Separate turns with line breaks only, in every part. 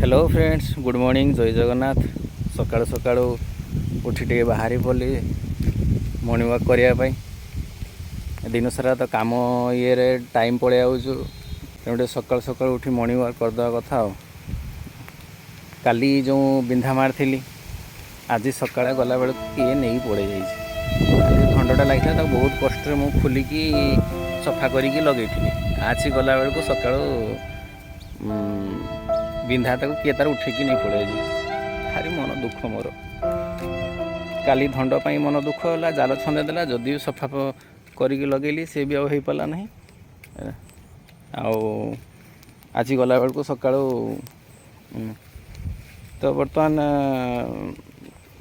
Hello friends, good morning, ଜୟ ଜଗନ୍ନାଥ। ସକାଳୁ ସକାଳୁ ଉଠି ଟିକେ ବାହାରି ପଡ଼ିଲି ମର୍ଣ୍ଣିଂ ୱାକ୍ କରିବା ପାଇଁ। ଦିନସାରା ତ କାମ ଇଏରେ ଟାଇମ୍ ପଳେଇ ଯାଉଛୁ, ତେଣୁ ଟିକେ ସକାଳୁ ସକାଳୁ ଉଠି ମର୍ଣ୍ଣିଂ ୱାକ୍ କରିଦେବା କଥା। ଆଉ କାଲି ଯେଉଁ ବିନ୍ଧା ମାରିଥିଲି, ଆଜି ସକାଳେ ଗଲାବେଳକୁ କିଏ ନେଇ ପଳେଇ ଯାଇଛି। କାଲି ଧଣ୍ଡଟା ଲାଗିଥିଲା, ତାକୁ ବହୁତ କଷ୍ଟରେ ମୁଁ ଖୋଲିକି ସଫା କରିକି ଲଗେଇଥିଲି। ଆଜି ଗଲାବେଳକୁ ସକାଳୁ ବିନ୍ଧା ତାକୁ କିଏ ତାର ଉଠେଇକି ନେଇ ପଳେଇ ଯାଇଛି। ଭାରି ମନ ଦୁଃଖ ମୋର। କାଲି ଧଣ୍ଡ ପାଇଁ ମନ ଦୁଃଖ ହେଲା, ଜାଲ ଛନ୍ଦେଇ ଦେଲା। ଯଦି ବି ସଫା କରିକି ଲଗେଇଲି, ସେ ବି ଆଉ ହେଇପାରିଲା ନାହିଁ। ଆଉ ଆଜି ଗଲାବେଳକୁ ସକାଳୁ ତ ବର୍ତ୍ତମାନ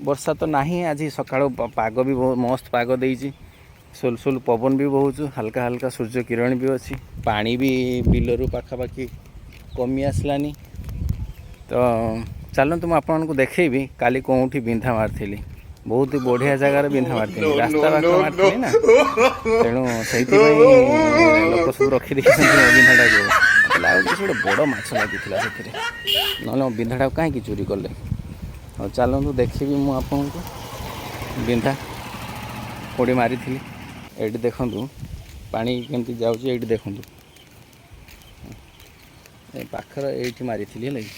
ବର୍ଷା ତ ନାହିଁ। ଆଜି ସକାଳୁ ପାଗ ବି ବହୁତ ମସ୍ତ ପାଗ ଦେଇଛି। ସୁଲସୁଲ ପବନ ବି ବହୁଛୁ, ହାଲକା ହାଲକା ସୂର୍ଯ୍ୟ କିରଣ ବି ଅଛି। ପାଣି ବି ବିଲରୁ ପାଖାପାଖି କମି ଆସିଲାନି। ତ ଚାଲନ୍ତୁ, ମୁଁ ଆପଣଙ୍କୁ ଦେଖେଇବି କାଲି କେଉଁଠି ବିନ୍ଧା ମାରିଥିଲି। ବହୁତ ବଢ଼ିଆ ଜାଗାରେ ବିନ୍ଧା ମାରିଥିଲି, ରାସ୍ତା ପାଖରେ ମାରିଥିଲି ନା, ତେଣୁ ସେଇଥିପାଇଁ ଲୋକ ସବୁ ରଖିଦେଇଛନ୍ତି ମୋ ବିନ୍ଧାଟାକୁ। ମତେ ଲାଗୁଛି କିଛି ଗୋଟେ ବଡ଼ ମାଛ ଲାଗିଥିଲା ସେଥିରେ, ନହେଲେ ମୋ ବିନ୍ଧାଟାକୁ କାହିଁକି ଚୋରି କଲେ? ହଉ, ଚାଲନ୍ତୁ, ଦେଖିବି ମୁଁ ଆପଣଙ୍କୁ ବିନ୍ଧା କେଉଁଠି ମାରିଥିଲି। ଏଇଠି ଦେଖନ୍ତୁ, ପାଣି କେମିତି ଯାଉଛି। ଏଇଠି ଦେଖନ୍ତୁ, ଏ ପାଖରେ ଏଇଠି ମାରିଥିଲି, ହେଲା କି?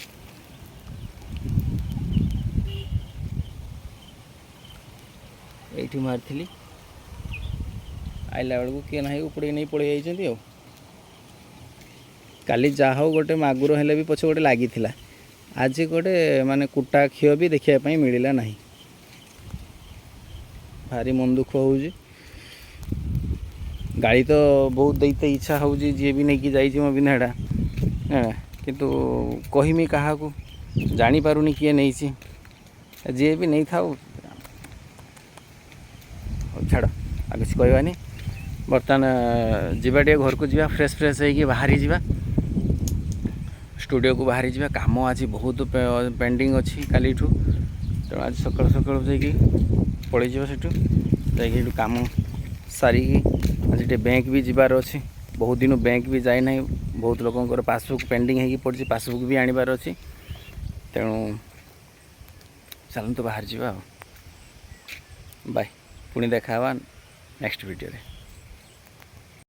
ଏଇଠି ମାରିଥିଲି। ଆଇଲା ବେଳକୁ କିଏ ନାହିଁ, ଉପଡ଼ିକି ନେଇ ପଳେଇ ଯାଇଛନ୍ତି। ଆଉ କାଲି ଯାହା ହଉ ଗୋଟେ ମାଗୁର ହେଲେ ବି ପଛେ ଗୋଟେ ଲାଗିଥିଲା। ଆଜି ଗୋଟେ ମାନେ କୁଟା ଖିଅ ବି ଦେଖିବା ପାଇଁ ମିଳିଲା ନାହିଁ। ଭାରି ମନ ଦୁଃଖ ହେଉଛି। ଗାଳି ତ ବହୁତ ଦେଇତେ ଇଚ୍ଛା ହେଉଛି ଯିଏ ବି ନେଇକି ଯାଇଛି ମୋ ବିନ୍ଧାଟା, କିନ୍ତୁ କହିମି କାହାକୁ? ଜାଣିପାରୁନି କିଏ ନେଇଛି। ଯିଏ ବି ନେଇଥାଉ, ହଉ ଛାଡ଼, ଆଉ କିଛି କହିବାନି। ବର୍ତ୍ତମାନ ଯିବା ଟିକେ ଘରକୁ ଯିବା, ଫ୍ରେଶ୍ ଫ୍ରେଶ୍ ହେଇକି ବାହାରି ଯିବା, ଷ୍ଟୁଡ଼ିଓକୁ ବାହାରି ଯିବା। କାମ ଆଜି ବହୁତ ପେଣ୍ଡିଂ ଅଛି କାଲିଠୁ। ତେଣୁ ଆଜି ସକାଳୁ ସକାଳୁ ଯାଇକି ପଳେଇଯିବା ସେଠୁ, ଯାଇକି ସେଠୁ କାମ ସାରିକି ଆଜି ଟିକେ ବ୍ୟାଙ୍କ ବି ଯିବାର ଅଛି। ବହୁତ ଦିନ ବ୍ୟାଙ୍କ ବି ଯାଇନାହିଁ। ବହୁତ ଲୋକଙ୍କର ପାସବୁକ୍ ପେଣ୍ଡିଂ ହେଇକି ପଡ଼ିଛି, ପାସବୁକ୍ ବି ଆଣିବାର ଅଛି। ତେଣୁ ଚାଲନ୍ତୁ, ବାହାରି ଯିବା। ଆଉ ବାଏ, ପୁଣି ଦେଖା ହେବା ନେକ୍ସଟ ଭିଡ଼ିଓରେ।